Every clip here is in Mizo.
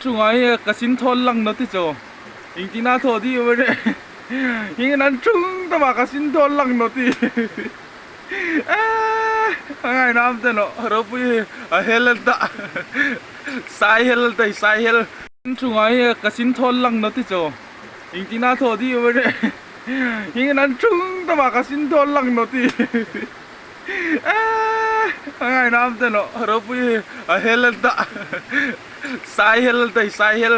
Chunga hi ka sin thawl lang na ti chaw engtin a thaw di ber e hing an chung tama ka sin thawl lang na ti eee a ngai nam te no ropui hi a hel ta sai hel ta sai hel chunga hi ka sin thawl lang na ti chaw engtin a thaw di ber e hing an chung tama ka sin thawl lang na ti eee a ngai nam te no ropui hi a hel ta sai hel ta sai hel.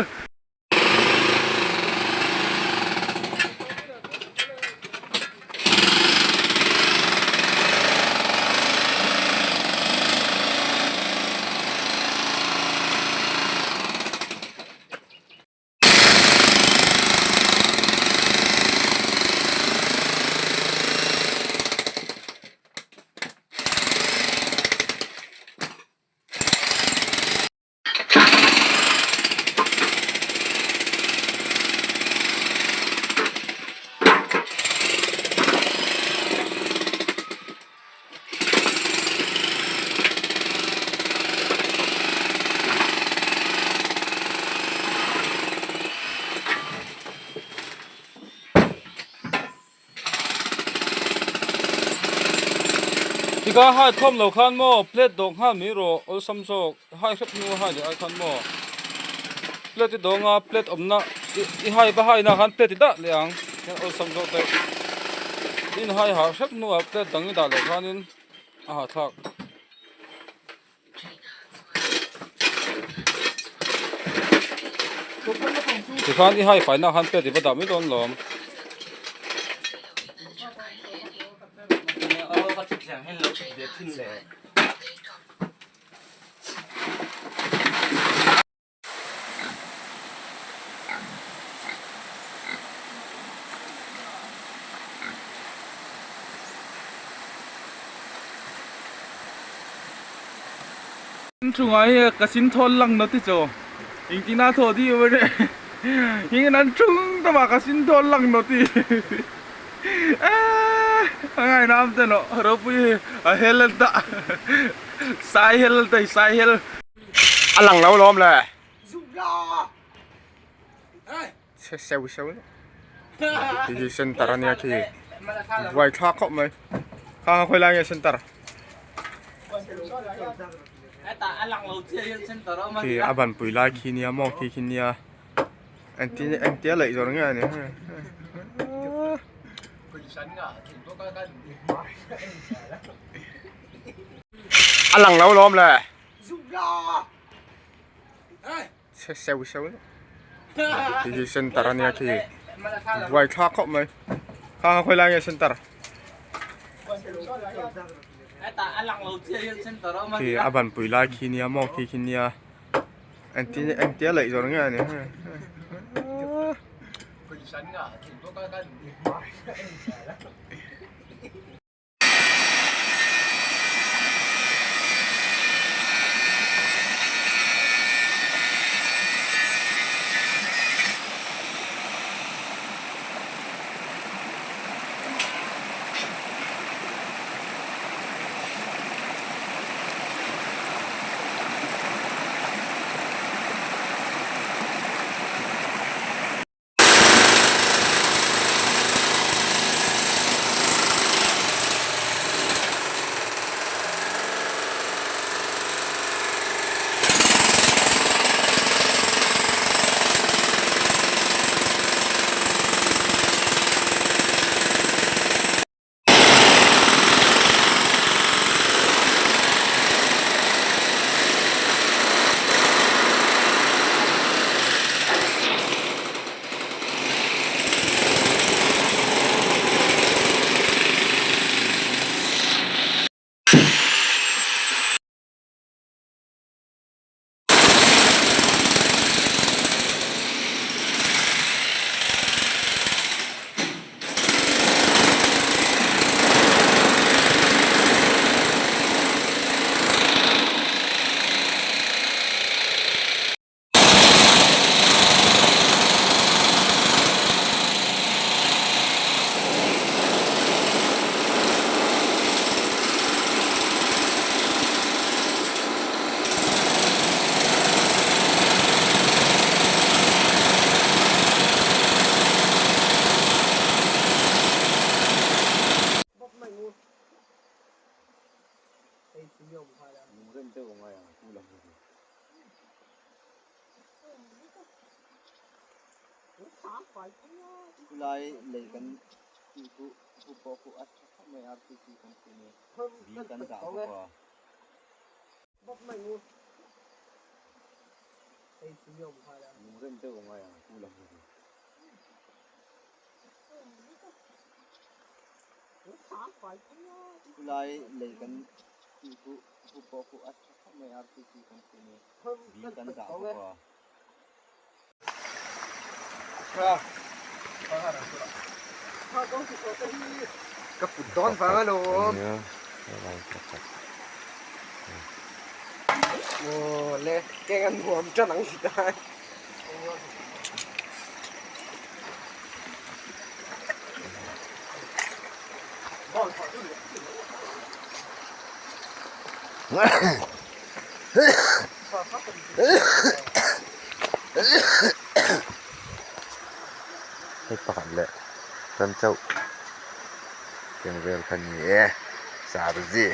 Tika hai khawm lo khan maw plate dawh nghal mai rawh awlsam zawk hai hrep hnu a hai leh ai khan maw plate i dawng a plate awmna i hai va hai na khan plate i dah leh ang hian awlsam zawk daih tin hai harh hrep hnuah plate dang i dah leh khanin a hahthlak. Tikhan i hai faina khan plate i va dah mai dawn lawm. Chunga hi ka sin thawl lang na ti chaw engtin a thaw di ber e hing an chung tama ka sin thawl lang na ti eee a ngai nam te no ropui hi a hel ta sai hel ta sai hel. A lang lo lawm le. Che seu seu Khi hi center ania khi buai thlak khawp mai kha kha khawi lai nge center khi a ban pui lai khi nia maw khi khi nia engtin engtia laih zawr nge ani a lang lo lawm le. Che seu seu Khi hi center ania khi buai thlak khawp mai kha kha khawi lai nge center khi a ban pui lai khi nia maw khi khi nia engtin engtia laih zawr nge ani. Khulai lei kan tih khu khu pawh khu a tha khawp mai RCC kan tih ni bi kan dah bawk a. Lung rem deuh a ngai ang khu lam hi chu. Khulai lei kan tih khu khu pawh khu a tha khawp mai RCC kan tih ni bi kan dah bawk a. Ka put dawn vang alawm. Aw le keng a nuam tan ang ti ta. Hei pakhat leh tan chauh keng vel kha ni e sarzi.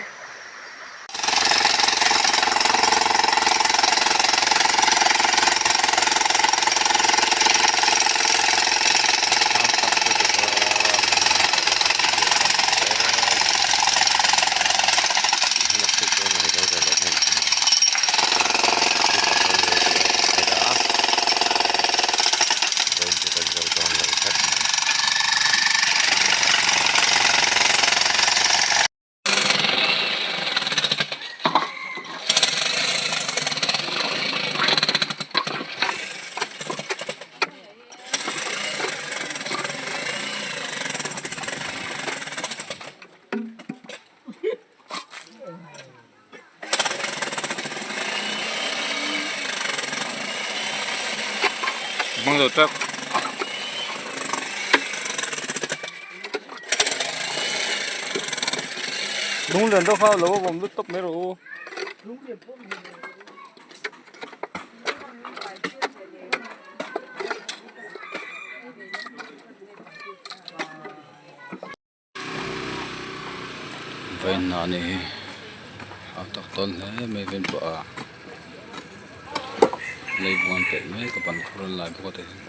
Hmang lo tak. Lung lian deuh kha lo va vawm lut tawp mai rawh u. Vawiin a nih hi a tak tawn hle mai vawiin pawh a leibuan peih mek a ban khur an lai bawk a tihian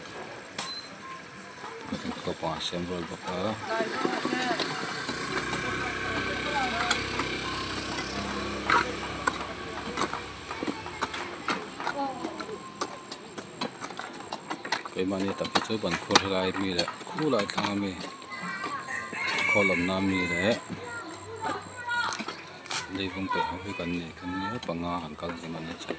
naupang a siam rual bawk a. Keimahni tak hi chu ban khur helai mi leh khulai thlang ami khawl awmna ami leh leivung peih ho hi kan ni kan nia panga han kal hi man ni chu.